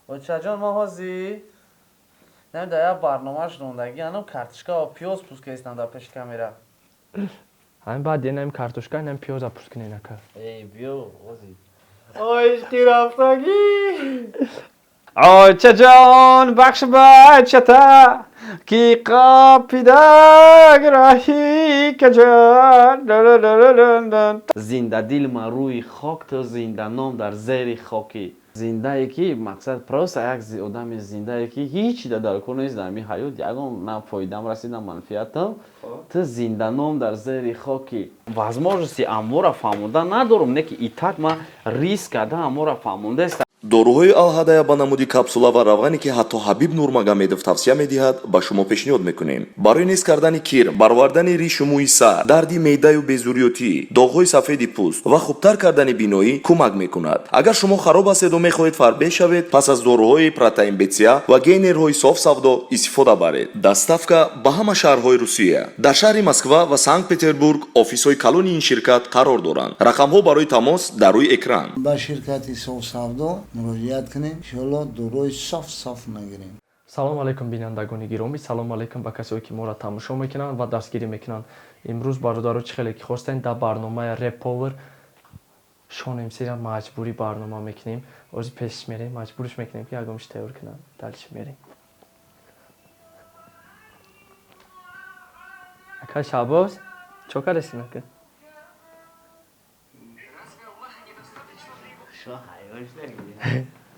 Очаҷон, ма ҳозир дар як барномаш рондагӣ анам картошка ва пиёз пӯст кестам дар пеши камера. Ҳамин баъд инам картошка, инам пиёза пӯст кунен, ака. Эй, биё ҳозир. Ой, ишқи рафтагӣ. Очаҷон, бахш бачата, ки қапидаг раҳи каҷан. Зиндадил ма рӯи хок, ту зинданом дар зери хокӣ. Зиндае ки мақсад просто як одами зиндае ки ҳеҷ дар кор нест дар ҳамин ҳаёт, ягон на фоидам расид, на манфиатам, ту зинданом дар зери хокӣ. Возможности амвора фаҳмонда надорум, не ки и так ман риск карда амвора фаҳмондаест. Доруҳои Алҳадая ба намуди капсула ва равғане, ки ҳатто Ҳабиб Нурмагомедов тавсия медиҳад, ба шумо пешниҳод мекунем. Барои нест кардани кирм, баровардани ришу мӯи сар, дарди меъдаю безурётӣ, доғҳои сафеди пӯст ва хубтар кардани биноӣ кӯмак мекунад. Агар шумо хароб ҳастеду мехоҳед фарбеҳ шавед, пас аз доруҳои протеин БЦА ва гейнерҳои Соф Савдо истифода баред. Доставка ба ҳама шаҳрҳои Русия. Дар шаҳри Москва ва Санкт Петербург офисҳои калони ин ширкат қарор доранд. Рақамҳо барои тамос дар рӯи экран. Ба ширкати Софсавдо муроҷиат кунем, иншоалло доруҳои соф соф мегирем. Салом алейкум, бинандагони гиромӣ, салом алейкум ба касое ки моро тамошо мекунанд ва дастгирӣ мекунанд. Имрӯз, бародаро, чӣ хеле ки хостем, дар барномаи Реп Повар Шон МСра маҷбурӣ барнома мекунем. Ҳозир пешш мерем, маҷбурш мекунем, ки ягонш тайёр кунанд. Дальше мерем. Ака Шаҳбоз, чо кардастин, ака?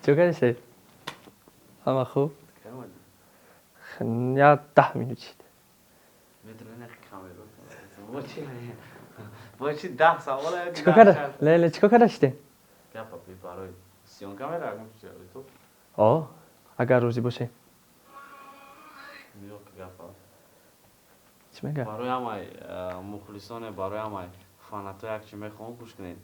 Чо кардастед? Ҳама хуб? Я 10 минут шид. Чикор карда? Леле, чикор карда шидем? О, агар розӣ бошем. Чӣ мега? Барои ҳамаи мухлисоне, барои ҳамаи фанато як чи мехоҳам, гӯш кунед.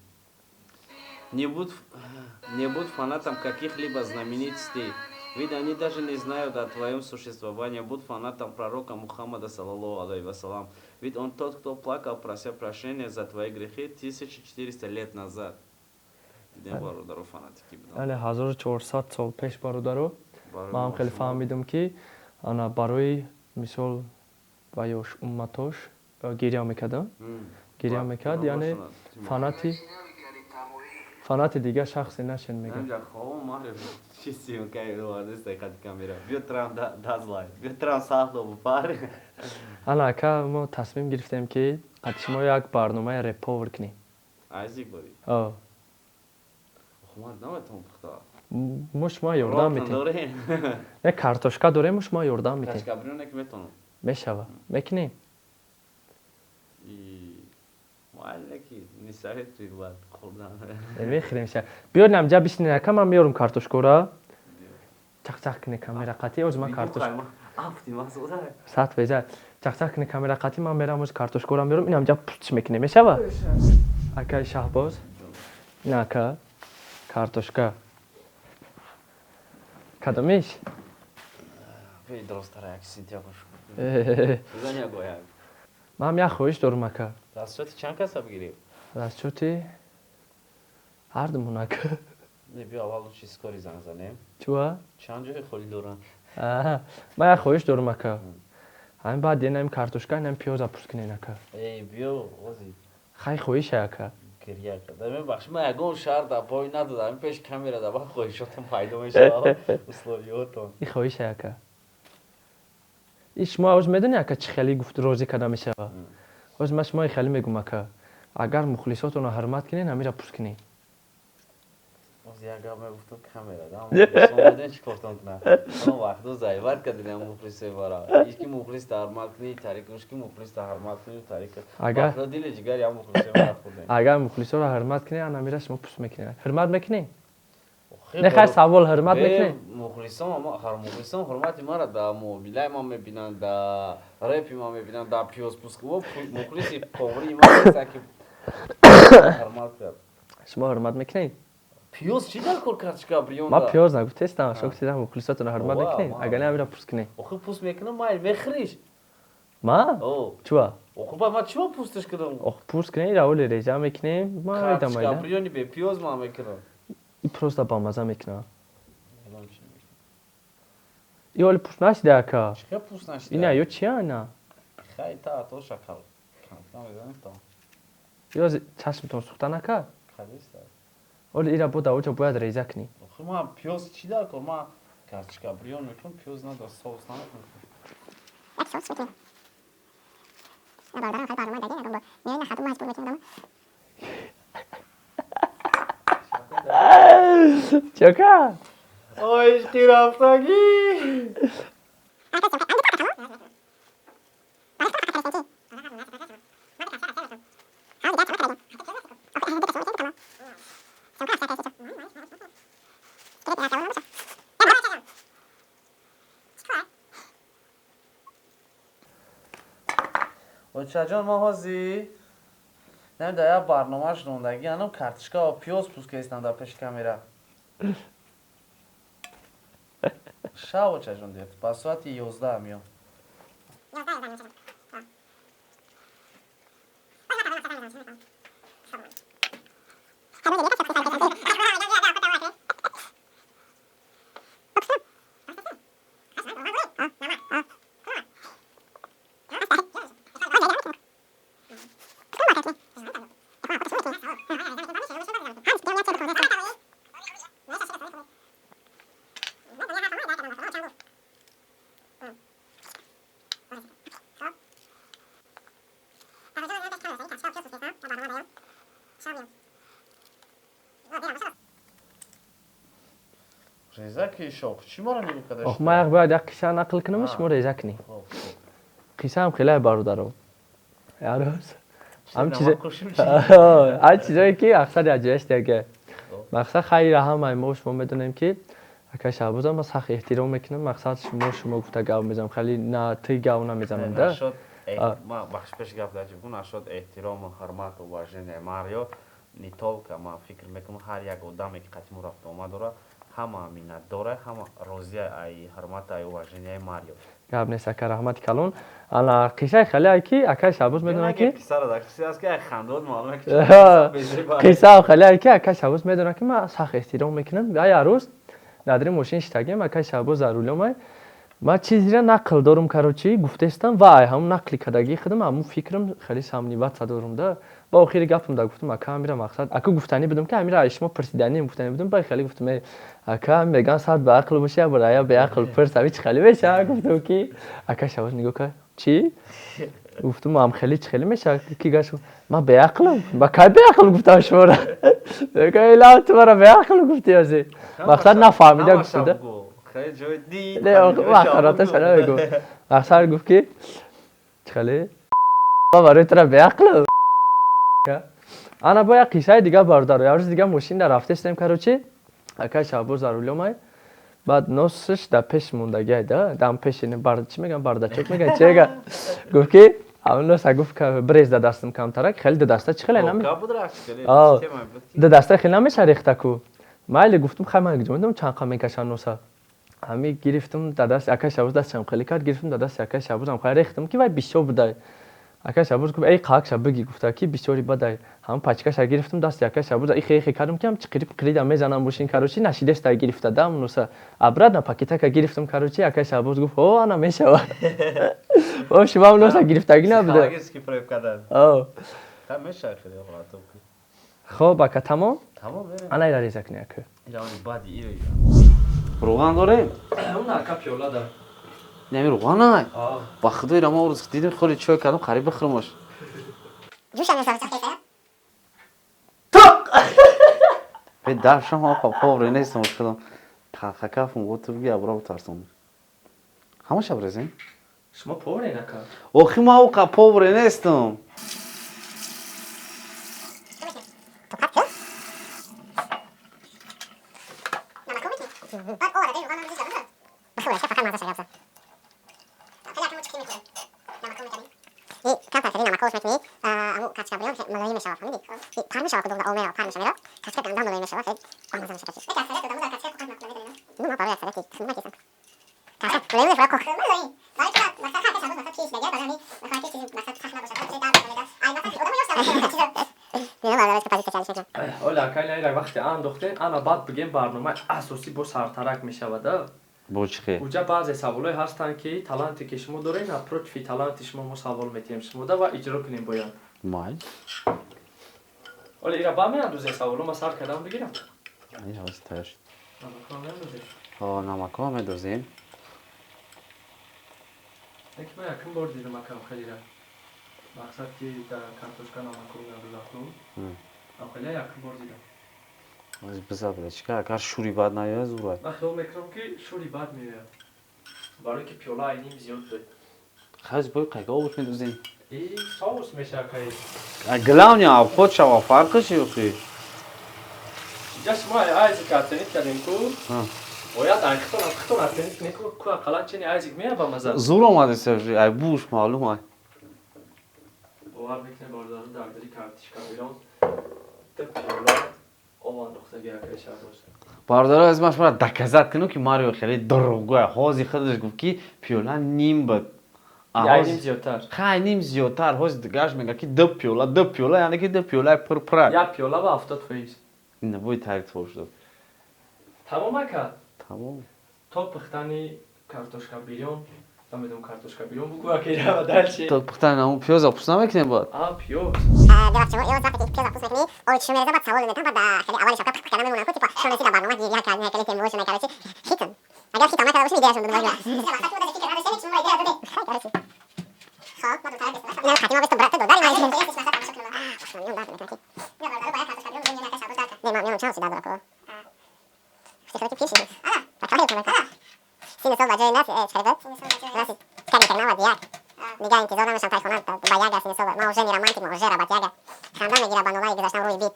Не будь фанатом каких-либо знаменитостей, ведь они даже не знают о твоем существовании. Будь фанатом пророка Мухаммада, саллаллаху алейхи вассалам, ведь он тот, кто плакал, прося прощения за твои грехи 1400 лет назад. Дидем, бародаро, фанатики будам. Бале, 1400 сол пеш, бародаро. Ман ҳам хеле фаҳмидам, ки ана барои мисол ва ёш умматош гиря мекардам, гиря мекард, яъне фанати дигар шахсе нашен, мега. Ана, ака, мо тасмим гирифтем, ки қати шумо як барномаи Реп Повар кунем. О. Мо шумо ёрдам метем, як картошка дорем, шумо ёрдам метем. Мешава, мекунем. Мехӯрем. Биёр, намҷа бишинед, ака, ман меёрам картошкора. Чақчақ куне камера қатӣ. Оз ман картошка сат беза. Чақчақ куне камера қатӣ, ман мерам, оз картошкора меёрам, инамҷа пуч мекунем. Мешава, акаи Шаҳбоз? Ина, ака, картошка кадомиш? Ман як хоҳиш дорам, ака. Расчёти чанд каса бигирем? Расчёти ҳардумон, ака. Биё, аввал лучше скорый занг занем. Чуа? Чанд ҷои холӣ доранд? Ман як хоҳиш дорам, ака. Ҳамин баъд инам картошка, инам пиёза пӯст кунен, ака. Эй, биё ҳозир. Хай, хоҳиша, ака. Гиря карда. Мебахши, ман ягон шаҳр дар пой надодам, пеш камера дар баъд хоҳишотон пайдо мешавад, условиётон. И хоҳиша, ака. И шумо ҳоз медонӣ, ака, чӣ хеле гуфт розӣ карда мешава? Ҳоз ман шумо хеле мегӯм, ака, агар мухлисотонро ҳурмат кунед, ҳамира пӯст кунед. Як гап мегуфтам камера да, чӣ кортон кунад? Он вақту заиват кардем мухлисои бара. Ишки мухлис ҳурмат кунӣ, тарик, ишки мухлис ҳурмат кунӣ, тарик. Агар дили ҷигар я мухлисои бара хӯрдем. Агар мухлисоро ҳурмат кунед, ана ҳамира шумо пӯст мекунед. Ҳурмат мекунед? Не, хай, савол: ҳурмат мекунед? Мухлисон, мухлисон ҳурмати мара дар муомилаи ман мебинанд, дар репи ман мебинанд, дар пиёзпускво. Мухлиси повари ман неста, ки ҳурмат кард. Шумо ҳурмат мекунед? Пиёз чӣ дар кор картошка бирён? Ман пиёз нагуфтестам, шумо гуфтедам, мухлисотонро ҳурмат мекунед, агар не, ҳамира пӯст кунед. Охи, пӯст мекунам, майли, мехӯриш? Ман чуа? Охи, ба ман чима пӯсташ кунам? Ох, пӯст кунед, раволи реҷа мекунем, майда майда. Картошка бирёни бе пиёз ман мекунам. И просто бамаза мекунам. Ё оли пуст нашида, ака. Чӣ пуст нашида? Ина ё чия ина? Хай та то шакал. Кам мезанем то. Ё чашмтон сӯхтан, ака? Кадиста. Оли ира бо давоҷа бояд реза кунӣ. Охи ма пиёз чӣ дар кор? Ма картошка бирён мекунам, пиёз надор, соус намекунам. Як соус мекунем. Бародарам хеле барнома дагин, ягон бор меои на хату маҷбур мекунем одамро. Чока? Ой, ишқи рафтагӣ. Очаҷон, ма ҳозир намеда як барномаш рондагӣ анам картошка ва пиёз пӯст кестам дар пеши камера. Шав, очаҷон, дед. Ба соати 11 меём. Реза ки шох. Чӣ маро нигоҳ карда? Ох, ма як бояд як қисса нақл кунам, шумо реза кунӣ. Қиссаам хеле, бародаро. Ярӯз ҳам чизе ҳар чизое ки аксари аҷояш дега. Мақсад хайра ҳамаи мо шумо медонем ки акай Шаҳбозам ма сахт эҳтиром мекунам. Мақсад шумо гуфта гап мезанам, хеле на ты гап намезанам да. Ма бахш пеш гап даҷиб кун, нашод эҳтирому ҳурмат, уважение мариё не только ма фикр мекунам, ҳар як одаме ки қатъи мо рафту омад дора, ҳама миннатдора, ҳама розия ай ҳурмат, ай уважение мариё. Гап нест, ака, раҳмати калон. Ана қиссаи хеле ки акай Шаҳбоз медонад ки қиссаам хеле ки акай Шаҳбоз медонад ки ман сахт эҳтиром мекунам. Я рӯз дар мошин шитагем, акай Шаҳбоз дар рулёмай. Ман чизеро нақл дорум, короче, гуфтестам ва ай ҳамун нақли кардагии худам, ҳамун фикрам хеле сомневаться дорум да. Ба охири гапам да гуфтам, ака, амира мақсад ака гуфтанӣ будам ки амира ай шумо пурсиданӣ гуфтанӣ будам, ба хеле гуфтам, э ака, меган сад ба ақл боша, я бор ая беақл пурс, ави чӣ хеле меша? Гуфтам ки ака Шаҳбоз нигоҳ кард, чӣ? Гуфтам, ам хеле чӣ хеле меша? Ки гаш ман беақлам? Ба кай беақл гуфтам шуморо? Мега ила ту маро беақл гуфтӣ ҳозир. Мақсад нафаҳмида гуфтуда. Не, вақарата шана мегӯ. Мақсад гуфт ки чӣ хеле? Ман барои тура беақлам. Ана бо як қиссаи дига, бародаро. Як рӯзи дига мошин дар рафтестем, короче, акай Шаҳбоз дар рулёмай. Баъд носаш дар пеш мондагиай да, дам пеш бар чӣ меган, бардачок меган, чӣ меган? Гуфт ки ҳамин носа гуфт брез да дастам камтарак, хеле ду даста чӣ хеле наме. Ду даста хеле намеша рехта ку. Майли гуфтум, хай ман ҷо чанд қа мекашам носа. Ҳами гирифтум дар даст акай Шаҳбоз, дастшам хеле кард, гирифтум дар дасти акай Шаҳбозам хай рехтам ки вай бисёр будай. Акай Шаҳбоз гуфт, эй қаакша биги, гуфта ки бисёри бадай. Ҳамн пачкаша гирифтум дасти акай Шаҳбоз, ихе ихе кардам ки ҳам чиқири пиқирида мезанам мошин, короче, нашидеста гирифта да носа. Обратно пакетака гирифтум, короче, акай Шаҳбоз гуфт, о, ана мешавад. О, шумо носа гирифтагӣ набуда. Хоб, ака, тамом? Ана ира реза кунӣ, ака. Руған дорем? Он ака пиёла да. Неми руған ай? Ба худои ра ма рӯз дидем, холи чой кардам, қариб бихӯрмаш. Бе даршам оқа повре нестам худам. Хакафум гуфт буги абро тарсом. Ҳамаша брезем? Шумо повре ака. Охи ма оқа повре нестам. Оля, ака, ина вақте андохтем, ана баъд бигем барномаи асосӣ бо сартарак мешавад. Бо чӣ хел? Уҷа баъзе саволҳое ҳастанд, ки таланте ки шумо доред, напротив таланти шумо мо савол метиҳем шумода ва иҷро кунем бояд. Май. Оле ира ба меандозем саволо, ма сар кардам бигирам. Ин ҳозир тайёр шуд. Намакҳо меандозем. Ҳо, намакҳо медозем. Яке ман якум бор дидам акам хелира. Мақсад ки дар картошка намакҳо меандозанд ку. Ам хеле якум бор дидам. Ҳозир биза буда чӣ агар шӯри бад наёяд зурай. Ман хиёл мекунам ки шӯри бад меояд. Барои ки пиёла айним зиёд буд. Ҳозир бой қайга обуш медозем. И соус мешава кай. Главное обход шава, фарқи чи охи? Иҷа шумо айзик оценить кардем ку. Бояд ай хитон оценить кунем ку, ку ақаллан чени айзик меяд ба маза. Зур омади сержи, ай буш маълум ай. Бовар мекунем бародаро дар дили картишка бирон ду пиёла об андохтаги акай Шаҳбоз. Бародаро, аз ман шуморо доказать кунам ки Марио хеле дурӯғгӯя. Ҳозир худаш гуфт ки пиёла ним буд. Ай ним зиёдтар. Хай ним зиёдтар. Ҳозир дигараш мега ки ду пиёла, ду пиёла, яъне ки ду пиёлаи пурпура. Як пиёла ба 70%. Ина бой таъриф шуд. Тамом ака? Тамом. То пухтани картошка бирён, намедонам картошка бирён бугӯ ака ира дальше. То пухтани ҳамун пиёза пӯст намекунем бояд? А, пиёз. Бебахшед, ё вақте ки пиёза пӯст мекунӣ, ой чӣ мереза, баъд савол метам, баъд хеле аввали шавка пух карда мемонам ку, типа шо неси дар барнома гиря кард, хеле тембоҳошо накарда чи хитм. Агар хитам накарда бошем, идеяшон додем. Дигар интизор намешам тайхона ба яга сини сол ма уже не романтик, ма уже работяга. Ханда мегира ба нолаи гузаштам рӯи бит.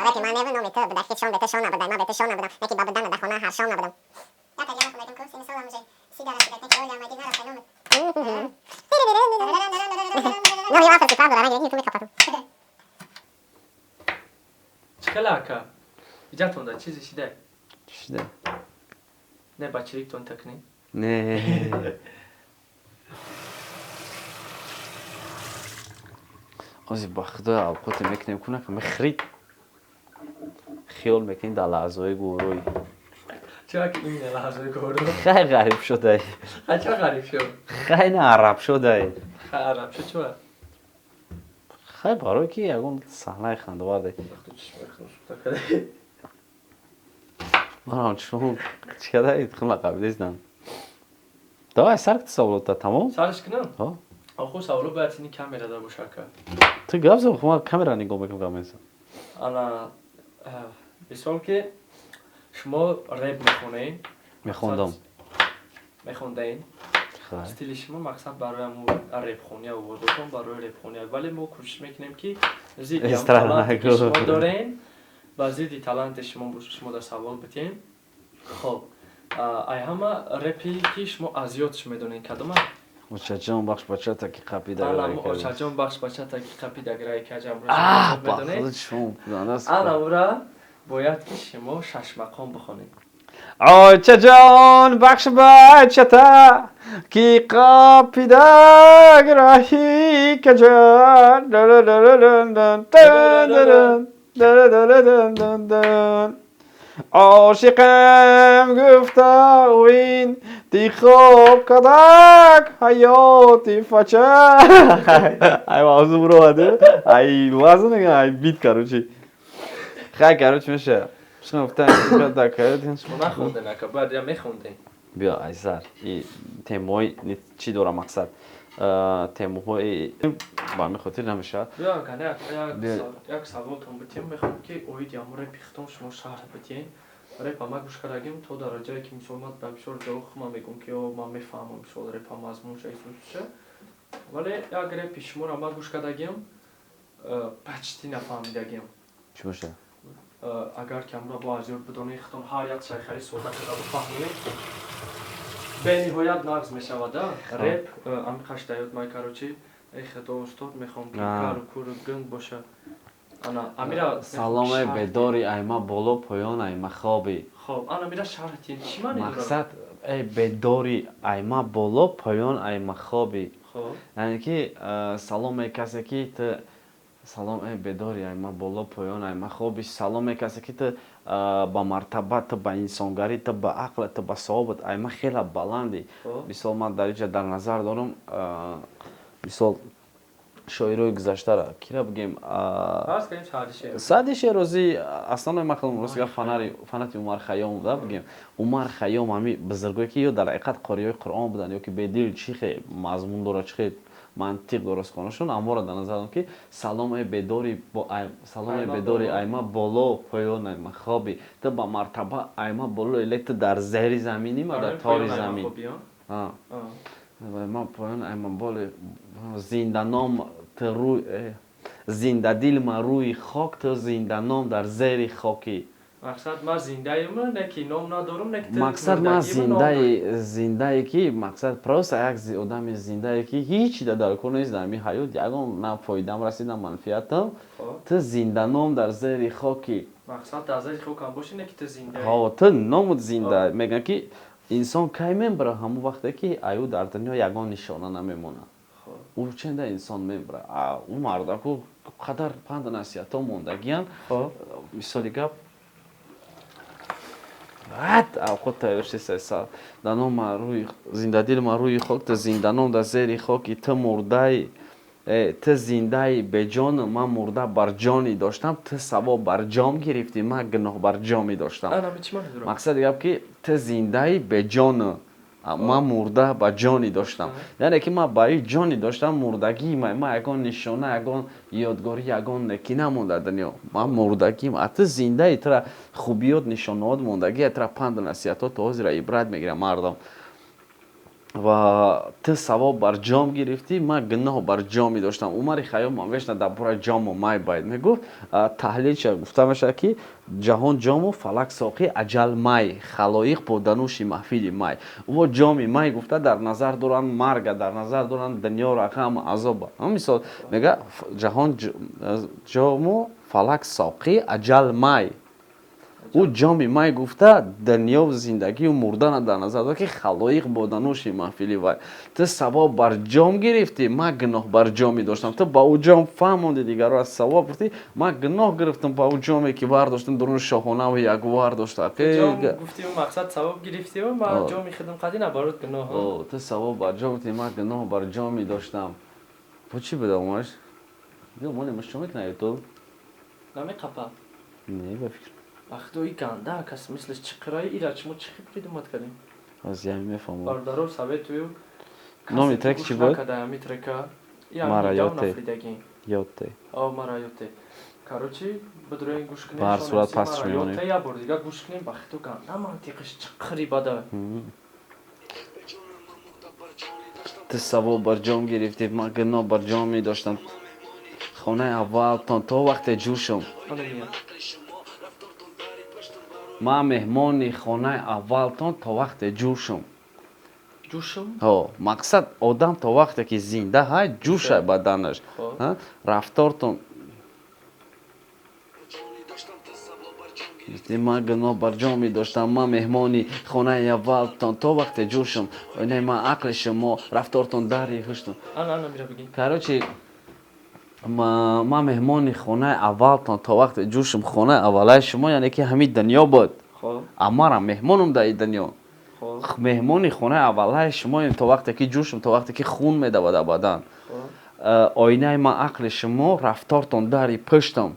Рэпи ман неву номи ту буда, хит шон бете шон набуда, ма бете шон набудам, неки ба будан дар хона ҳар шом набудам. Чӣ хела ака? Иҷатонда чизе шида? Шида. Не ба чириктон такни? Не. Ҳозир ба худо авқоте мекунем куна ка мехрид. Хиёл мекунӣ дар лаҳзаҳои гӯрӯй. Чаро ки ин лаҳзаҳои гӯрӯй? Хай ғариб шудай. Хай чаро ғариб шуд? Хай на араб шудай. Хай араб шуд чуа? Хай барои ки ягон саҳнаи хандоварде. Манам чун чӣ кадай хун лақабидеснам. Давай сар кти саволота тамом? Сарш кунам? Ҳо. Оху саволо бояд сини камерада боша ака. Ту гап зан, ман камера нигоҳ мекунам гап мезанам. Ана мисол ки шумо реп мехонед? Мехондам. Мехондаин? Стили шумо мақсад барои ҳамун репхония овозотон барои репхония, вале мо кӯшиш мекунем ки зидди таланте ки шумо дорем ба зидди таланти шумо шумо дар савол битем. Хоб, ай ҳама репи ки шумо аз ёдш медонед кадома? Очаҷон бахш бачата ки қапида. Очаҷон бахш бачата ки қапида гирай каҷам. Ана ура бояд ки шумо шашмақом бихонед. Очаҷон бахш бачата ки қапида гираҳи каҷан. Ошиқам гуфта ин тихоб кадак ҳаёти фача. Ай мавзу буроваду. Ай вазн ай бит короче. Хай короче меша. Шумо гуфтан шумо нахонден ака, бояд я мехонден. Биё айсар. И темои чӣ дора мақсад? Темоҳои ба ҳамин хотир намешавад. Биё ака, як саволтон битем, мехоҳам ки оиди ҳамон репи хитон шумо шарҳ битем. Репа ма гӯш кардагим то дараҷае ки мисол ман ба бисёр ҷо хума мегӯм ки о ман мефаҳмам мисол репа мазмунша исусша, вале як репи шуморо ма гӯш кардагим почти нафаҳмидагим. Чӣ боша? Агар ки ҳамро бо аз ёд бидонед хитон ҳар як шайхари сода карда бифаҳмед, бениҳоят нағз мешавада. Реп ами қашдаёд май короче, эй худо устод мехоҳам ки кару куру гунг боша. Ана амира саломе бедори айма боло поён айма хоби. Хоб, ана мира шарҳ тиҳед, чӣ маъне дорад? Мақсад эй бедори айма боло поён айма хоби. Хоб. Яъне ки саломе касе ки ту Салом, эй бедори, ай ма боло поён, ай ма хоби. Салом, эй касе ки ту ба мартаба, ту ба инсонгарӣ, ту ба ақл, ту ба савобат ай ма хела баландӣ. Мисол, ман дар инҷа дар назар дорам, мисол, шоирои гузаштара кира бигем? Саъди Шерозӣ. Аслан ман хеле, рост гап, фанати Умар Хайём буда. Бигем, Умар Хайём, ҳами бузургое ки ё дар ҳақиқат қориҳои Қуръон буданд, ё ки бедил, чӣ хе мазмун дорад, чӣ хе мантиқ дорад суханошон. Аморо дар назар дорам, ки салом, эй бедори, салом, эй бедори, айма боло поён, айма хоби, ту ба мартаба айма боло, лек ту дар зери заминӣ, ма дар тори замин, ма поён, айма боли, зинданом ту рӯй, зиндадил ма рӯи хок, ту зинданом дар зери хокӣ. Мақсад, ман зиндаем, не ки ном надорам, не ки Мақсад, ман зиндаи, зиндае ки мақсад просто як одами зиндае ки ҳеҷ дар кор нест дар ҳамин ҳаёт, ягон на фоидаам расид, на манфиатам. Ту зинданом дар зери хокӣ. Мақсад, дар зери хокам бошӣ, не ки ту зиндаӣ. Ҳо, ту номуд зинда. Мегӯянд, ки инсон кай мембара? Ҳамон вақте ки аю дар дунё ягон нишона намемонад, ӯ ченда инсон мембара. Ӯ мардаку қадар панду насиҳатҳо мондагиянд. Мисоли гап, баъд авқот тайёр шиста даном ма рӯи, зиндадил ма рӯи хок, ту зинданом дар зери хоки, ту мурдаи, ту зиндаи беҷону ман мурда бар ҷони доштам, ту савоб бар ҷом гирифтӣ, ман гуноҳ бар ҷоми доштам. Мақсади гап, ки ту зиндаи беҷону ман мурда ба ҷони доштам, яъне ки ман ба ин ҷони доштам мурдагии ман ягон нишона, ягон ёдгорӣ, ягон неки намонд дар дунё, ман мурдагиам, а ту зиндаи, тура хубиёт, нишонаҳот мондагӣ, тура панду насиҳатҳо то ҳозира ибрат мегирам мардум. Ва ту савоб бар ҷом гирифтӣ, ман гуноҳ бар ҷоми доштам. Умари Хайём вешна дар бораи ҷому май байт мегуфт. Таҳлилша гуфта мешавад, ки ҷаҳон ҷому фалак соқӣ, аҷал май, халоиқ бо дануши маҳфили май. Во ҷоми май гуфта дар назар доранд марга, дар назар доранд дунёро, ғам, азоба. Мисол, мега: ҷаҳон ҷому фалак соқӣ, аҷал май. Ӯ ҷоми май гуфта дунёву зиндагию мурдана дар назар дорад, ки халоиқ бо дануши маҳфили вай. Ту савоб бар ҷом гирифтӣ, ман гуноҳ бар ҷоми доштам. Ту ба ӯ ҷом фаҳмонди дигарро, аз савоб гуфтӣ, ман гуноҳ гирифтам ба ӯ ҷоме ки вардоштам, дуруни шоҳонаву ягвар дошта. Гуфтим, мақсад, савоб гирифтӣ, ман ҷоми хидм қадӣ, наоборот, гуноҳ. Ту савоб бар ҷом гирифтӣ, ман гуноҳ бар ҷоми доштам. Бо чӣ буда омаш? Моле маш чо мекунад ютуб? Намеқапа. Не, ба фикр. Вақтои ганда кас мисли чиқираи ира чмо чӣ придумать кардем? Аз ями мефаҳмам. Бародаро, советую. Номи трек чӣ буд? Ами трека. Мара ёте. Ёте. О, мара ёте. Короче, бидроен, гӯш кунем. Ба ҳар сурат пасш мемонем. Я бор дига гӯш кунем, ба хито ганда мантиқиш чиқири бада. Ту савоб бар ҷом гирифтӣ, ман гуноҳ бар ҷоми доштам. Хонаи аввалтон то вақте ҷӯшум. Ман меҳмони хонаи аввалтон то вақте ҷӯшум. Ҷӯшум? Ҳо, мақсад, одам то вақте ки зинда ҳай, ҷӯшай баданаш. Рафтортон. Ман гуноҳ бар ҷоми доштам, ман меҳмони хонаи аввалтон то вақте ҷӯшум. Оинаи ман ақли шумо, рафтортон дари ҳуштум. Короче, ман меҳмони хонаи аввалтон то вақте ҷӯшум. Хонаи аввалаи шумо, яъне ки ҳамин дунё буд, амарам меҳмонум дар ин дунё, меҳмони хонаи аввалаи шумоем то вақте ки ҷӯшум, то вақте ки хун медавад дар бадан. Оинаи ман ақли шумо, рафтортон дари пуштам.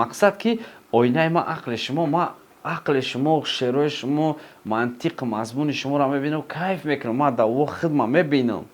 Мақсад, ки оинаи ман ақли шумо, ман ақли шумо, шеърҳои шумо, мантиқу мазмуни шуморо мебинам, кайф мекунам. Ман даво худма мебинам,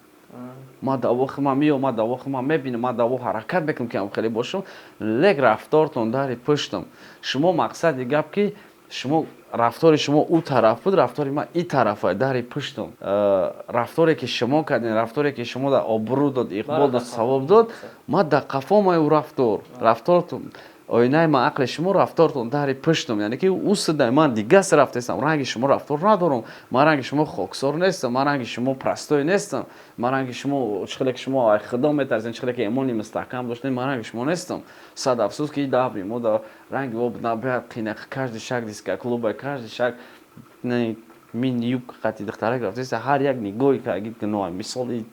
ман даво худма меём, ман даво худма мебинам, ман даво ҳаракат мекунам, ки ҳам хеле бошам, лек рафтортон дари пуштам. Шумо, мақсади гап, ки шумо рафтори шумо ӯ тараф буд, рафтори ман и тарафа, дари пуштам. Рафторе ки шумо кардем, рафторе ки шумо дар обрӯ дод, иқбол дод, савоб дод, ман дар қафомаи ӯ рафтор. Рафтортон оинаи ман ақли шумо, рафтортон дари пуштам, яъне ки ӯ сидай, ман дигас рафтесам, ранги шумо рафтор надорам, ман ранги шумо хоксор нестам, ман ранги шумо простой нестам, ман ранги шумо, чӣ хеле ки шумо ай худо метарсед, чӣ хеле ки имони мустаҳкам доштед, ман ранги шумо нестам. Сад афсӯс, ки даври мо да ранги об набояд қина, каждый шаг дискоклуба, каждый шаг мини юбка қати духтарак рафтеса, ҳар як нигоҳи карги гуноҳ. Мисоли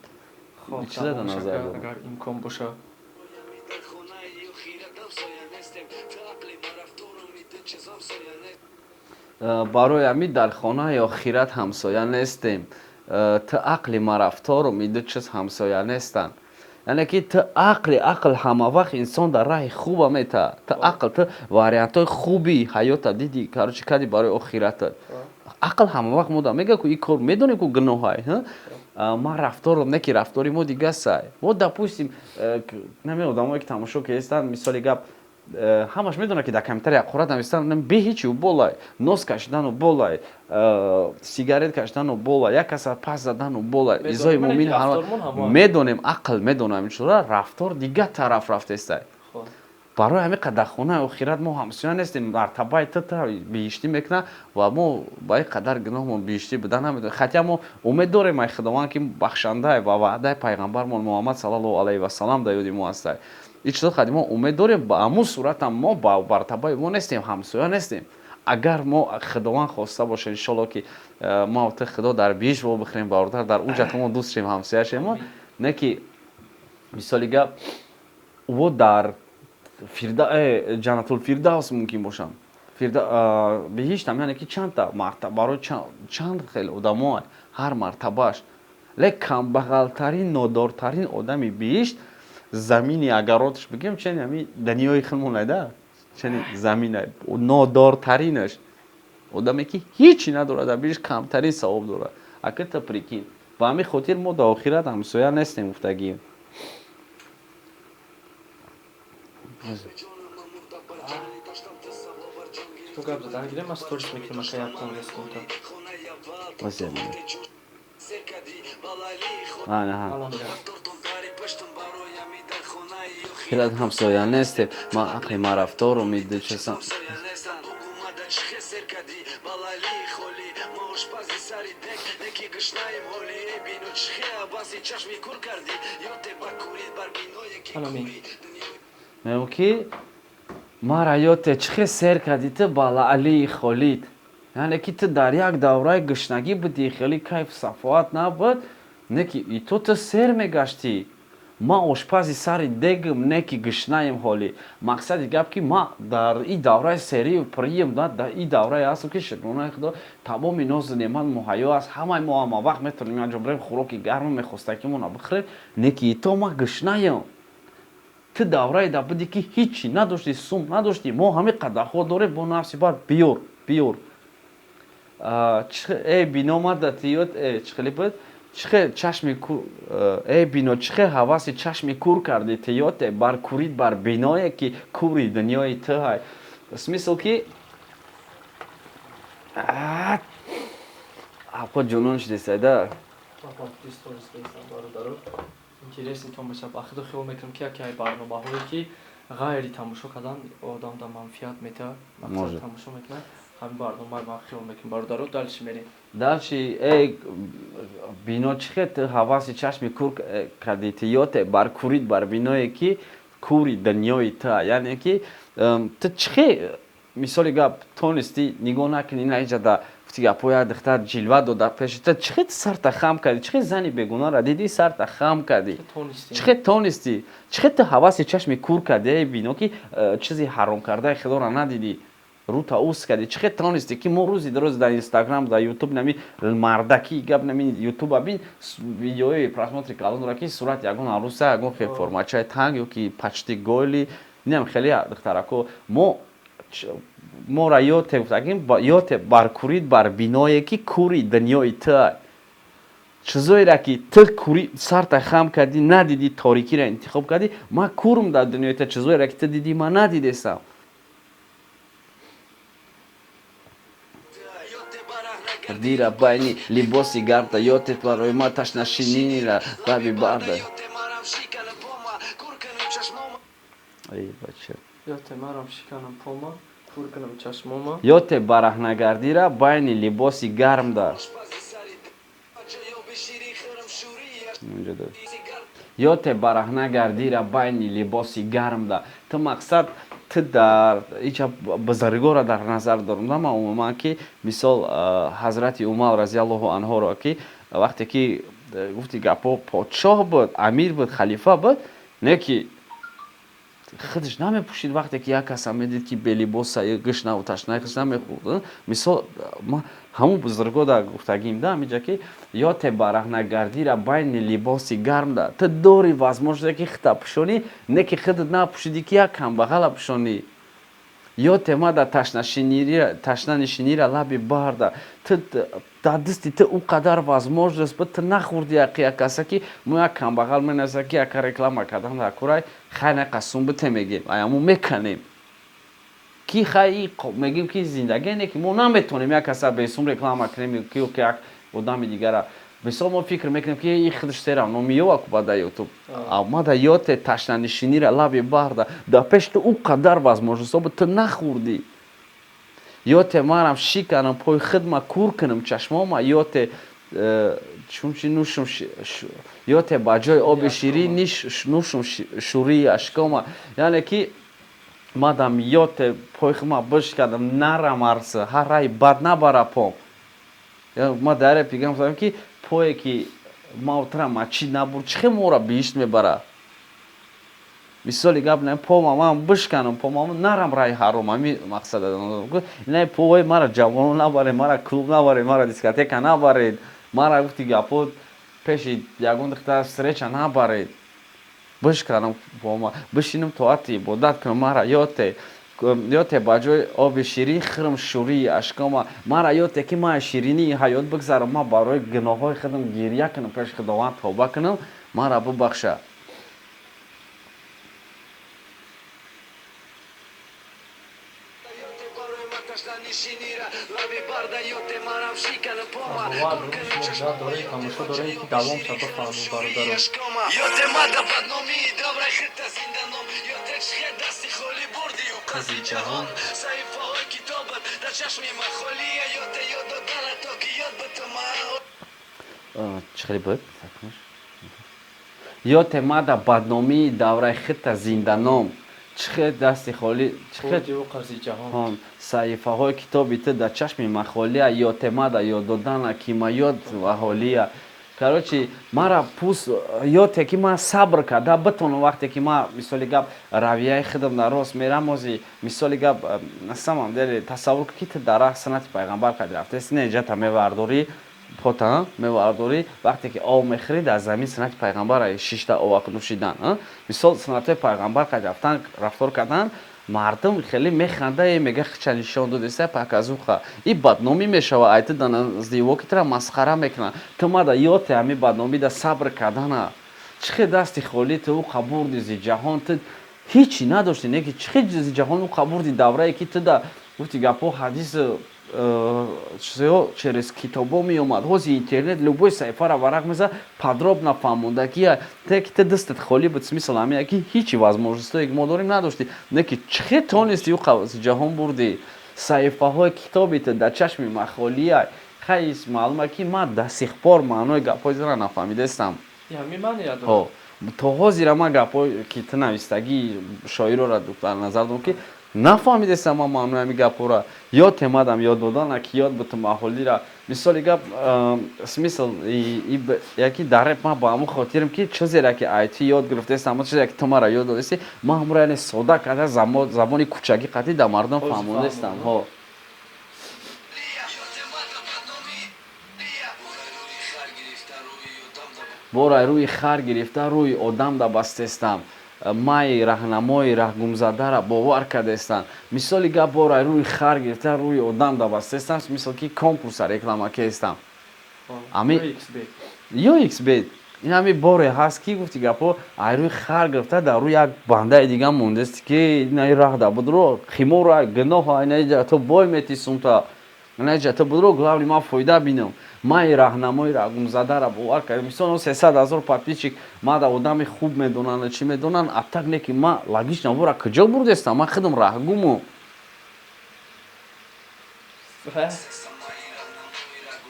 чиза дар назар дорам? Агар имкон боша. Барои ҳамин дар хонаи охират ҳамсоя нестем. Ту ақли ма рафторум, иду чиз ҳамсоя нестанд. Яъне ки ту ақли, ақл ҳама вақт инсон дар раҳи хуба метаҳад. Ту ақл, ту вариантҳои хуби ҳаёта диди, короче, кади барои охиратат. Ақл ҳама вақт мода мега, ку ин кор медонем, ку гуноҳай. Ман рафторам, не ки рафтори мо дигасай. Мо, допустим, наме одамое ки тамошо кестанд, мисоли гап, ҳамаш медонад, ки дар комментария ҳақорат нависанд бе ҳечи болай, нос кашидану болай, сигарет кашидану болай, як каса пас задану болай, изои мумин. Медонем, ақл медонам ин чизора, рафтор дигар тараф рафтестай. Барои ҳамин қадар хонаи охират мо ҳамсоя нестем. Мартабаи ту та биҳиштӣ мекунад ва мо ба ин қадар гуноҳмон биҳиштӣ буда намедонем. Хотя мо умед дорем ай Худованд, ки бахшандай, ва ваъдаи пайғамбармон Муҳаммад саллаллоҳу алайҳи васалам дар ёди мо ҳастай. Ин чизо хади мо умед дорем, ба ҳамун суратам мо ба мартабаи мо нестем, ҳамсоя нестем. Агар мо Худованд хоста боша, иншолло, ки мо ту Худо дар биҳишт во бихӯрем, бародар, дар уҷа мо дӯст шем, ҳамсоя шем. Не ки мисоли гап, во дар Ҷаннатулфирдавс мумкин бошанд, биҳиштам, яъне ки чандта мартаба барои чанд хел одамо, ҳар мартабааш. Лек камбағалтарин, нодортарин одами биҳишт замини агаротш бигем, чени ҳами дунёи худмонайда, чени замина нодортаринаш, одаме ки ҳичи надорад, дар биҳишт камтарин савоб дорад. Ака, та прикинь. Ба ҳамин хотир мо дар охират ҳамсоя нестем, гуфтагием. Ту гап задан гирем, ман сторис мекунам, ака, як 15 секунда. Охират ҳамсоя нестем. Ман ақли ма рафтору мидучасам. Мегӯм, ки мара ёте чӣ хел сер кардӣ ту ба лаълии Холид. Яъне ки ту дар як давраи гушнагӣ будӣ, хеле кайфу сафоат набуд, не ки и то ту сер мегаштӣ. Ман ошпази сари дегм, не ки гушнаем ҳолӣ. Мақсади гап, ки ман дар ин давраи серию пирием, дар ин даврае ҳастам, ки шукронаи Худо, тамоми нозу неъмат муҳайё аст. Ҳамаи мо ҳама вақт метавонем як ҷо бирем, хӯроки гарму мехостакимона бихӯрем, не ки и то ман гушнаем. Ту даврае да будӣ, ки ҳичи надоштӣ, сум надоштӣ, мо ҳамин қадарҳо дорем, бо нафси бар биёр, биёр. Э бино мада тиёд, э чӣ хеле буд, чӣ хел чашми кур, э бино, чӣ хел ҳаваси чашми кур кардӣ тиёте бар курид бар биное, ки кури дунёи ту ҳай. Смысл ки апо ҷунун шудесайда. Интересный тамоша. Ба худо, хиёл мекунам, ки яке ай барномаҳое, ки ғайри тамошо кардан одам да манфиат метаҳад, мақсад тамошо мекунад, ҳамин барнома ман хиёл мекунам. Бародаро, дальше мерем. Дальше. Э бино, чӣ хел ту ҳаваси чашми кур кардӣ тиёте бар курид бар биное, ки кури дунёи ту. Яъне ки ту чӣ хел, мисоли гап, тонистӣ нигоҳ накунӣ на иҷа гуфти гапҳо, як духтар ҷилва дода пеши ту, чӣ хел сарта хам кардӣ, чӣ хел зани бегунаҳро дидӣ, сарта хам кардӣ, чӣ хел тонистӣ, чӣ хел ту ҳаваси чашми кур кардӣ, эй бино, ки чизи ҳаром кардаи Худоро надидӣ, рута ус кардӣ, чӣ хел тонистӣ, ки мо рӯзи рӯз дар Инстаграм, дар Ютуб нами мардаки гап, нами Ютуба бин, видеои просмотри калон дора, ки сурати ягон аруса, ягон хел формачаи танг ё ки почти голи, инам хеле духтарако. Мо мора ёте гуфтагим, ёте бар курид бар биное, ки кури дунёи ту, чизоеро ки ту кури сарта хам кардӣ, надидӣ, торикиро интихоб кардӣ, ман курм дар дунёи ту, чизоеро ки ту дидӣ, ман надидесам. Дира байни либоси гарда ёте барои ма ташнашининира раби барда. Эй бача. Ёте марам шиканам пома, кур кунам чашмома. Ёте бараҳнагардира байни либоси гармда. Ёте бараҳна гардира байни либоси гармда. Ту мақсад, ту дар ича бузургоро дар назар дорам, да, ман умуман, ки мисол ҳазрати Умар разиаллоҳу анҳоро, ки вақте ки гуфти гапҳо, подшоҳ буд, амир буд, халифа буд, не ки Худаш намепӯшид, вақте ки як каса медид, ки белибоса, гушнаву ташна, худаш намехӯрд. Мисол, ҳамун бузурго да гуфтагим да ҳамиҷа, ки ё те бараҳнагардира байни либоси гармда. Ту дори возможность, ки хита пӯшонӣ, не ки худат напӯшидӣ, ки як камбағала пӯшонӣ. Ё темада ташнанишинира лаби барда. Ту дар дасти ту ӯ қадар возможность буд, ту нахӯрди яқи як каса, ки мо як камбағал менависа, ки яка реклама кардан дар курай хай нақасум бите, мегем, аяму меканем, ки хай мегем, ки зиндагӣ не, ки мо наметонем як каса бесум реклама кунем, ки як одами дигара. Мисол, мо фикр мекунем, ки и худаш серам миёва ку да Ютуб мада. Ёте ташнанишинира лаби барда, дар пеши ту ӯ қадар возможность буд, ту нахӯрдӣ. Ёте марам шиканам пои хидма, кур кунам чашмома, ёте чунчи нӯшум, ёте ба ҷои оби ширин нӯшум шӯрии ашкома. Яъне ки мадам ёте пои хидма бишкадам, нарам арса, ҳар раи бад набара пом. Ма дар репигам гуфтам, ки пое ки ма тра мачид набурд, чӣ хел моро биҳишт мебара? Мисоли гап, не пома ман бишканам, пома нарам раи ҳаром. Ҳами мақсад не, пои мара ҷавоно набаред, мара клуб набаред, мара дискотека набаред, мара, гуфти гапо, пеши ягон духтар встреча набаред. Бишканам пома, бишинам, тоати ибодат кунам. Мара ёте ба ҷои оби ширин хӯрам шӯрии ашкома. Мара ёте ки ман ширинии ҳаёт бигзарам, ман барои гуноҳҳои худам гиря кунам, пеши Худованд тавба кунам, мара бубахша. Тамошо дорем, ки давом ша, бифаҳмем, бародаро. Қази ҷаҳон, саҳифаҳои китобат дар чашми ман холия, ёте ёд додана, то ки ёд битума. Чӣ хеле буд? Ёте мада бадномии давраи хита зинданом, чӣ хел дасти холӣ. Ҷаҳон. Саҳифаҳои китоби ту дар чашми ман холия, ёте мада ёд додана, ки ма ёд аҳолия. Короче, мара пус ёте ки ман сабр карда битонам, вақте ки ман, мисоли гап, равияи худам дар рост мерам. Ози, мисоли гап, на самом деле, тасаввур кун, ки ту дар раҳ санати пайғамбар қад рафтаси, не ҷата мевардорӣ, пота мевардорӣ, вақте ки об мехӯрӣ, дар замин суннати пайғамбар шишта об нӯшидан. Мисол, суннатҳои пайғамбар қад рафтан, рафтор кардан, мардум хеле механда, мега хича нишон додеса, показуха, и бадномӣ мешава. Ай ту дар назди во ки тура масхара мекунанд. Ту мада ёте ҳами бадномида сабр кардана. Чӣ хел дасти холӣ ту ӯ қабурди зи ҷаҳон? Ту ҳичи надошти, не ки чӣ хел зи ҷаҳон ӯ қабурди, даврае ки ту да, гуфти гапҳо, ҳадис чизҳо через китобо меомад. Ҳози интернет любой саҳифаро варақ мезад, подробно фаҳмондагия. Те ки ту дастат холӣ буд, смысл ҳамия, ки ҳичи возможность ое ки мо дорем надоштӣ, не ки чӣ хел тонисти ӯ ҷаҳон бурдӣ? Саҳифаҳои китоби ту дар чашми махолия. Хай, маълума, ки ман до сих пор маънои гапҳои тура нафаҳмидаистам. То ҳозира ман гапҳое ки ту навистагии шоирора дар назар дорам, ки нафаҳмидестам ман маънои ҳами гапҳоро. Ёд темадам ёд додана, ки ёд бутум аҳолира. Мисоли гап, смысл яки дар реп ман ба ҳамун хотирам, ки чизере ки айти ёд гирифтаестам, ҳамон чизе ки ту мара ёд додасти, ман ҳамуро, яъне, сода карда, забони кӯчагӣ қатъи дар мардум фаҳмондаистам. Ҳо, борай рӯи хар гирифта, рӯи одам да бастестам, май раҳнамои раҳгумзадара бовар кардестанд. Мисоли гап, борай рӯи хар гирифта, рӯи одам да бастестам, мисол ки конкурса реклама кестам ами ё xbet. Ин ҳами боре ҳаст, ки, гуфти гапҳо, ай рӯи хар гирифта, дар рӯи як бандаи дига мондест, ки инаи раҳ да будро, химора, гуноҳ, инаи то бой мети сумта, инаи ҷата будро, главный ман фоида бинам. Ман раҳнамои раҳгумзадара бовар кардам. Мисол, 300 000 подписчик мада одами хуб медонанд, чӣ медонанд, а так не ки ман логично вора куҷо бурдестам? Ман худам раҳгуму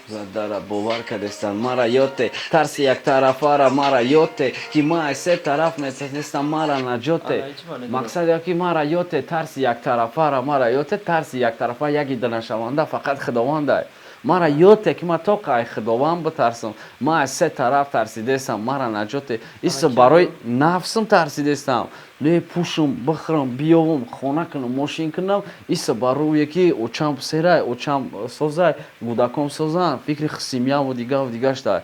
задара бовар кардестам. Мара ёте тарси яктарафара, мара ёте ки ман аз се тараф нестам, мара наҷоте. Мақсад я ки мара ёте тарси яктарафара, мара ёте тарси яктарафа, яки данашаванда фақат Худованда. Мара ёдте, ки ман тоқа ай Худованд битарсам. Ман аз се тараф тарсидестам, мара наҷоте. Исо барои нафсам тарсидестам. Не пӯшум, бихӯрам, биёвам, хона кунам, мошин кунам. Исо барои ки очам серай, очам созай, гудаком созан, фикри семья ву дигаву дигаштай.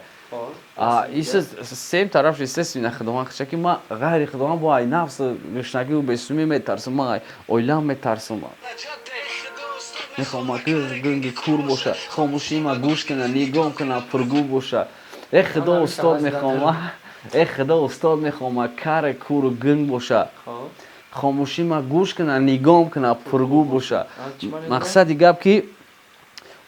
Иса сем тараф, естественно, Худованд хача, ки ман ғайри Худованд бо ай нафс, гушнагиву бесумӣ метарсам, ман ай оилам метарсам. Мехоҳам, ки гунги кур боша, хомӯшима гӯш куна, нигоҳ куна, пургӯ боша. Э Худо, устод мехоҳам, э Худо, устод мехоҳам, каре куру гунг боша, хомӯшима гӯш куна, нигоҳ куна, пургӯ боша. Мақсади гап, ки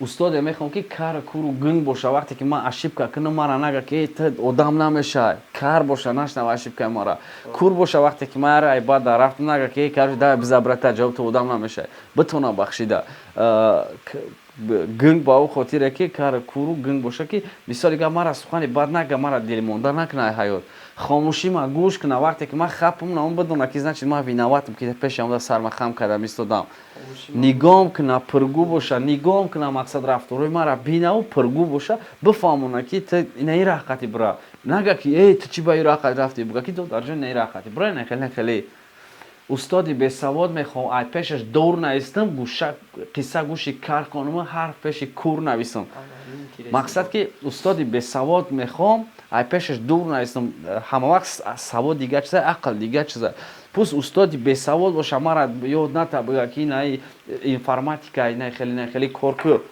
устоде мехоҳам, ки кар, куру гунг боша. Вақте ки ман ошибка кунам, мара нага, ки ту одам намешавай. Кар боша, нашнава ошибка и мара. Кур боша, вақте ки ман ай баъд дар рафтам, нага, ки кар, давай биза, брата, ҷавоб, ту одам намешавай. Битона бахшида. Гунг ба ӯ хотире, ки кар, куру гунг боша, ки мисоли гап, мара сухани бад нага, мара дилмонда накунай ҳаёт. Хомӯшима гӯш куна, вақте ки ман хапам, он бидона, ки значит ман виноват ам, ки пеши омада сарма хам кардам, истодам. Нигоҳ куна, пургӯ боша. Нигоҳ куна, мақсад, рафторои мара бинаву пургӯ боша, бифаҳмона, ки ту инаи раҳқати бира. Нага, ки эй, ту чӣ ба ин раҳқат рафтӣ? Буга, ки дар ҷои инаи раҳқати бира. Не хеле, хеле устоди бесавод мехоҳам, ай пешаш дур наистам, гӯша қисса гӯши кар хонума, ҳарф пеши кур нависам. Мақсад, ки устоди бесавод мехоҳам, ай пешаш дур наистам. Ҳама вақт савод дигар чиза, ақл дигар чиза. Пус устоди бесавод боша, мара ёд ната, буга, ки инаи информатика, инаи хеле, инаи хеле кор ку.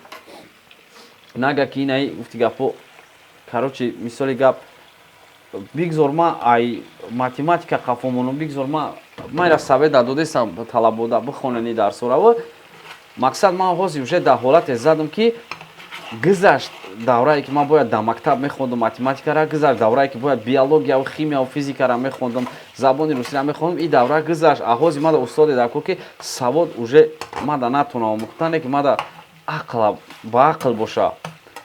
Нага, ки инаи гуфти гапо. Короче, мисоли гап, бигзор ма ай математика қафо монам, бигзор ма ира совет додесам талабода, бихонени дарсораву. Мақсад, ман ҳозир уже дар ҳолате задам, ки гузашт даврае, ки ман бояд дар мактаб мехондам математикара, гузашт даврае, ки бояд биологияву химияву физикара мехондам, забони русиро мехондам. И давра гузашт. А ҳозир мада устоде дар кор, ки савод уже мада натонам омӯхтане, ки мада ақла ба ақл боша,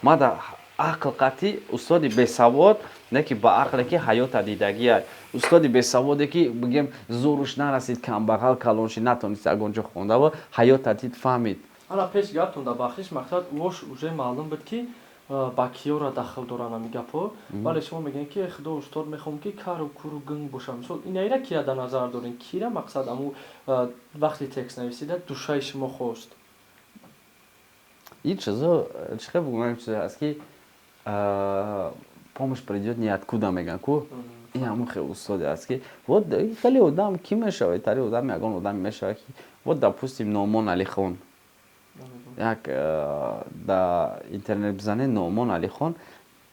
мада ақл қатъи. Устоди бесавод, не ки ба ақле, ки ҳаёта дидагия. Устоди бесаводе, ки бигем, зӯруш нарасид, камбағал калон шид, натонист ягон ҷо хондава, ҳаёта дид, фаҳмид. Ана пеш гаптон дар бахшиш, мақсад, вош уже маълум буд, ки ба киёра дахл доранд ами гапҳо, вале шумо мегӯед, ки худо, устод мехоҳам, ки кару куру гунг боша. Мисол, инаира кира дар назар дорем? Кира, мақсад, аму вақти текст нависида душаи шумо хост? Ин чизо чӣ хел бигӯям, чизе ҳаст, ки помощь придёт ниоткуда, мегӯянд ку. Ин ҳамон хел устоде аст, ки вот хеле одам кӣ мешавад, тари одам, ягон одаме мешавад, ки вот, допустим, Номон Алихон. Як да интернет бизанед, Номон Алихон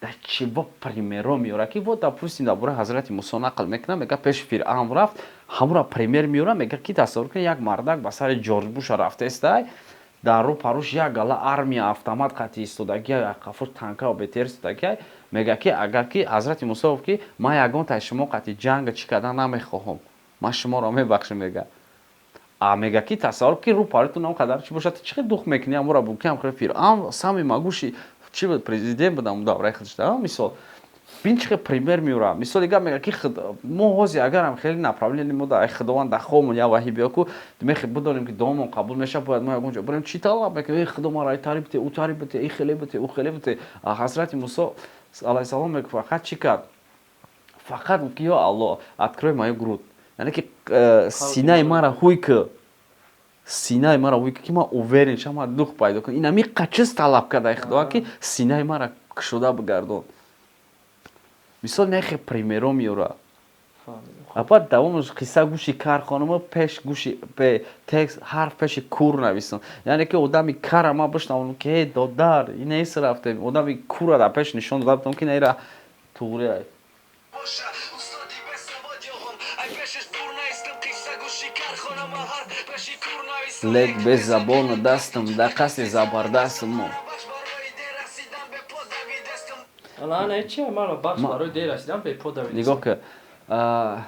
дар чиво пример о меорад, ки вот, допустим, дар бораи ҳазрати Мусо нақл мекунад, мега, пеши Фиръавн рафт, ҳамура пример меорад, мега, ки тасаввур кунед, як мардак ба сари Ҷорҷ Буша рафтаестай, дар рӯ парӯш як гала армия автомат қатъи истодагия, қафур танкау БТР истодагия. Мега, ки агар ки ҳазрати Мусо гуфт, ки ман ягонтаи шумо қатъи ҷанга чӣ кардан намехоҳам, ман шуморо мебахшам, мега. А мега, ки тасаввур, ки рӯ паритон он қадар чӣ бошад, чӣ хел дух мекунӣ амура букам? Хел Фиръавн самый могущий чӣ буд, президент буд ам давраи худаш. Мисол, бин, чӣ хел пример меорад. Мисоли гап, мега, ки мо ҳозир агарам хеле направление мо дар Худованд дар хобмон як ваҳӣ биё ку, мехе бидонем, ки дуомон қабул мешавад, бояд мо ягон ҷо бирем, чӣ талаб мекунем? Эй Худо, мара ай тари бите, ӯ тари бите, и хеле бите, ӯ хеле бите. А ҳазрати Мусо алайҳиссалом мега, фақат чӣ кард? Фақат гуфт, ки ё Аллоҳ, открой мою грудь, яъне ки синаи мара ҳуй ки, синаи мара ҳуй ки ман уверен шам, ман дух пайдо кунам. Ин ами чиз талаб карда Худованд, ки синаи мара кушода бигардон. Мисол, нехе пример о меорад. А баъд давомаш қисса гӯши кар хонума, пеш гӯши текст ҳарф пеши кур нависам, яъне ки одами кара ман бишнавам, ки эй додар, инеис рафтем, одами кура дар пеш нишон дода бутам, ки наира туғри ай. Боша устоди бесавод ёғом, ай пешаш дур наистам, қисса гӯши кар хонама, ҳарф пеши кур нависам. Лек без забону дастам дар қасди забардастам мо. Бахш барои дер расидан бепо давидастам. Ана чи мара бахш барои дер расидан бепо давидастам. Нигоҳ ки,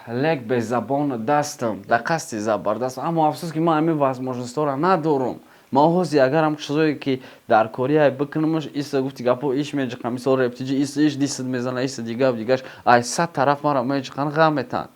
лек без забону дастам дар қасди забардастам. Аммо афсӯс, ки ман ҳамин возможность ҳоро надорам. Ман ҳозир агарам чизое, ки дар корияй бикунамаш, иса гуфти гапо, иш меҷиқам. Мисол, рептиҷи иса иш дисид мезана, иса дигар дигаш, ай сад тараф мара меҷиқан, ғам метан.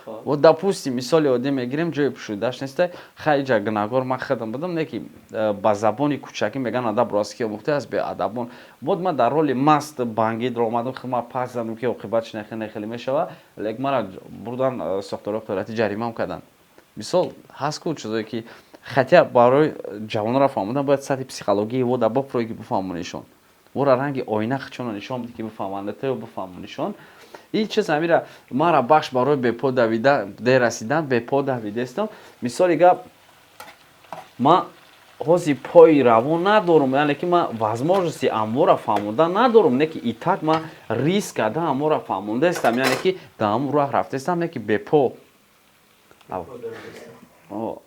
Вот, допустим, мисоли оддӣ мегирем, ҷои пӯшидаш неста. Хай, ҷа гунаҳгор ман худам будам, не ки ба забони кӯчакӣ меган, адаб рост ки омӯхта аз беадабон. Вот ман дар роли маст бангидро омадам, хи ман пас задам, ки оқибатш нехеле мешава, лекин мара бурдан сохторҳои қудрати, ҷаримаам карданд. Мисол, ҳаст ку чизое ки хотя барои ҷавонро фаҳмодан бояд сатҳи психологии во да бопурое, ки бифаҳмонишон, вора ранги оина хичонро нишон биди, ки бифаҳманд, тео бифаҳмонишон. Ин чиз ҳамира мара бахш барои бепо давида, дер расидан, бепо давидестам. Мисоли гап, ман ҳози пои равон надорум, яъне ки ман возможности амвора фаҳмондан надорум, не ки и так ман риск карда амвора фаҳмондаестам, яъне ки дар ҳамон роҳ рафтаестам, не ки бепо. О,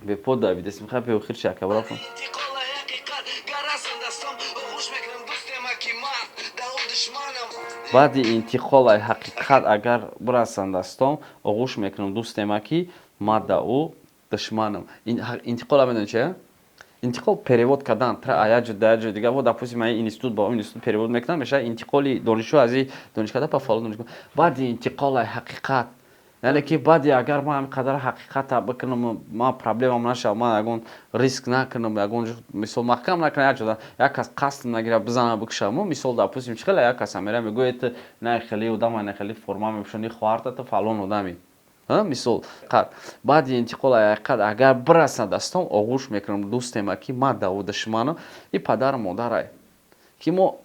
бепо давидестам. Хай, беохир шакабра. Интиқола ҳақиқат гар расанд дастом, оғӯш мекунам дӯстема, ки ман да ӯ душманам. Баъди интиқолаи ҳақиқат агар бирасанд дастом, оғӯш мекунам дӯстема, ки ман да ӯ душманам. Интиқола медонӣ чи? Интиқол — перевод кардан а як ҷо да як ҷои дигар. Во, допустим, ин институт ба он институт перевод мекунам, мешавад интиқоли донишҷӯ аз и донишкада ба фалон донишгоҳ. Баъди интиқолаи ҳақиқат, яъне ки баъди агар ман ҳамин қадар ҳақиқата бикунам, ман проблемам нашавад, ман ягон риск накунам, ягон мисол маҳкам накунам, як ҷода як кас қасд нагира, бизана, бикушам. Мисол, допустим, чӣ хеле як кас амера мегӯяд: ту на хеле одама, на хеле форма мепӯшонӣ, хоҳарта, ту фалон одами. Мисол, қад баъди интиқоли ҳақиқат агар бирасад дастом, оғӯш мекунам дӯстема, ки ман да ӯ душманам. И падару модарай ки мо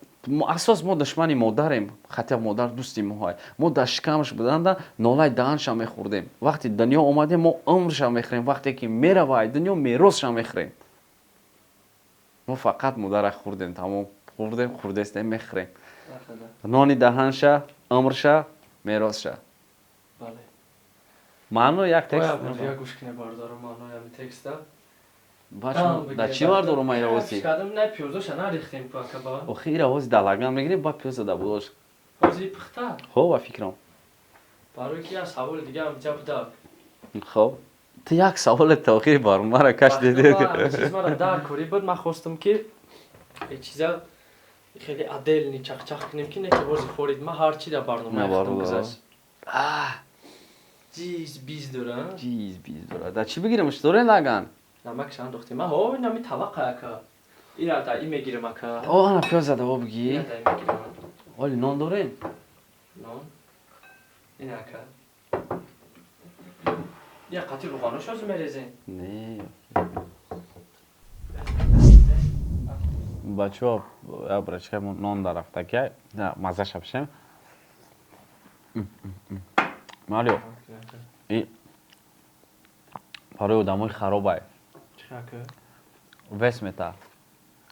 асос мо душмани модарем, хотя модар дӯсти моҳай. Мо дар шикамаш буданда нолаи даҳанша мехӯрдем, вақте дунё омадем, мо умрша мехӯрем, вақте ки мерава ай дунё, меросша мехӯрем. Мо фақат модара хӯрдем, тамом, хӯрдем, хӯрдестем, мехӯрем нони даҳанша, умрша, меросша. Маъно як текст. Гӯш кунед, бародаро, маънои ҳамин текста. Да чӣ вардорум ман иравози? Не, пиёзоша нарихтем каба. Охи, иравози далаган мегирем, ба пиёза да будош. Ҳози пухта. Хоб, ба фикрам. Барои ки як саволи дига ҳам ҷа буда. Хоб, ту як саволе та охири барномара каш диди. Чиз мара дар корӣ буд, ман хостам, ки чиза хеле отдельный чахчах кунем, ки не ки ҳози форид ман ҳар чи дар барнома гузашт. Ҷиз биз дора. Ҷиз биз дора. Да чӣ бигирем? Дорен лаган? Намакша андохтем. Ма ҳо, инами тавақа, ака. Ира да и мегирем, ака. О, ана пиёза да бигӣ. Оли нон дорем? Нон? Ин, ака. Я қати руғанош ҳозир мерезем. Не. Бачаҳо, я брачка нон дарафтаки, мазаша пишем. Марио, и барои одамои харобай. Вес мета.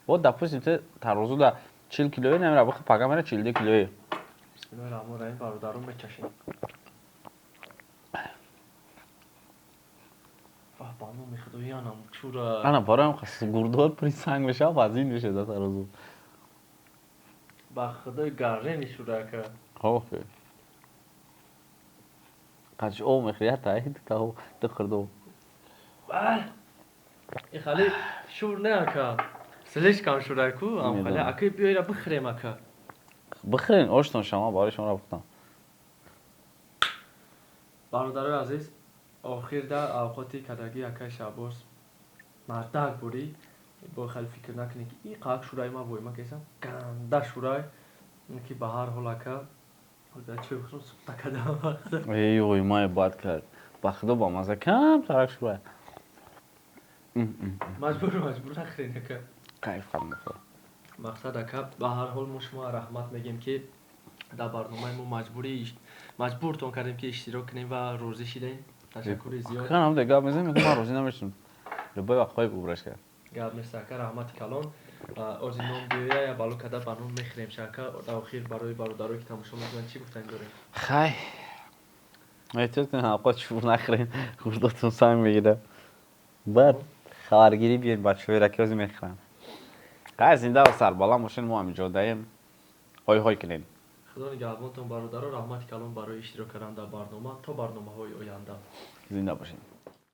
Вот, допустим, ту тарозу 40 килои намера, бихо пага мера 42 килои. Бисмиллоҳи раҳмони раҳим, бародарон, мечашем. Ба номи худои, анам чура. Ана бароям гурдор пури санг мешава, вазин меша да тарозу. Ба худои, гаррени шура, ака. Хоб. Қач об мехӯри, як та, ду та, ду хӯрдо. И хали шур не, ака. Слишком шура ку, ам хали ака, биёра бихӯрем, ака. Бихӯрен, оштон шама барои шуморо пухтам. Бародарои азиз, охир да авқоти кадаги акаи Шаҳбоз мардак бурӣ, бо хеле фикр накунед, ки и қак шураи ма войма кесам, ганда шурай, ки ба ҳар ҳол, ака, чӣ сухта кардам. Эй, воймаи бад кард. Ба худо, ба маза, кам тарак шурай. Маҷбур, маҷбур нахӯред, ака. Кайф кардам. Мақсад, ака, ба ҳар ҳол мо шумо раҳмат мегем, ки дар барномаи мо маҷбурӣ маҷбуртон кардем, ки иштирок кунем ва розӣ шидем. Ташаккури зиёд. Канам де гап мезанем, ман розӣ намешудам. Любой вақт хоҳӣ бубраш кард. Гап нест, ака, раҳмати калон. Ози нон биёя, я бало када ба нон мехӯрем шака. Дар охир барои бародарое, ки тамошо мекунанд, чӣ гуфтани дорем? Хай, эҳтиёт кунед, авқот шур нахӯред, гурдотон санг мегирад. Баъд хабаргирӣ биёед, бачаҳоеро ки ҳозир мехӯранд. Хай, зинда ва сарбаланд бошед, мо ҳамиҷодаем. Ҳой ҳой кунед. Худо нигаҳбонтон, бародаро, раҳмати калон барои иштирок кардан дар барнома. То барномаҳои оянда. Зинда бошед.